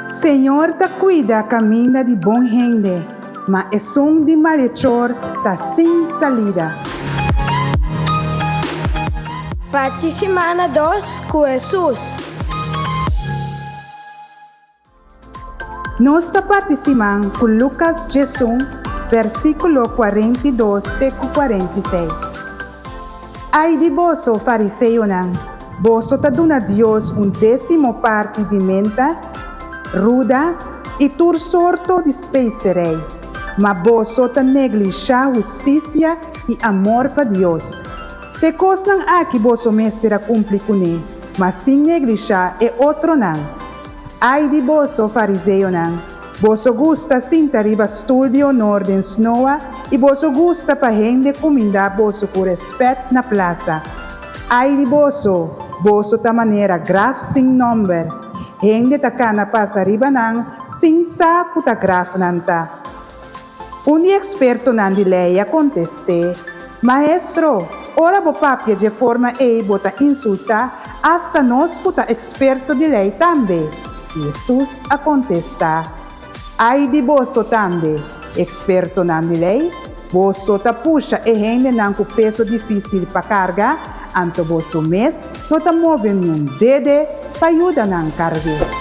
Señor ta kuida kaminda di bon hende, ma esun di malechor ta sin salida. Parti simana dos ku Hesus. Nos ta parti siman ku Lukas 11, versíkulo 42 te ku 46. Ai di boso, fariseonan! Boso ta duna Dios un désimo parti di menta, ruda i tur sorto di speserei, ma boso ta neglishá hustisia i amor pa Dios. Te kosnan aki boso mester a kumpli kuné, ma sin neglishá e otronan. Ai di boso, fariseonan! Boso gusta sinta riba stul di onor den snoa i boso gusta pa hende kumindá boso ku rèspèt na plasa. Ai di boso! Boso ta manera graf sin nòmber. Hende ta kana pasa riba nan sin sa ku ta graf nan ta. Un di ekspertonan di lei a kontest'é, Maestro, ora bo papia dje forma ei bo ta insultá asta nos ku ta eksperto di lei tambe. Hesus a kontestá, Ai di boso tambe, ekspertonan di lei! Boso ta pusha e hendenan ku peso difísil pa karga, anto boso mes no ta move niun dede pa yuda nan karg'é.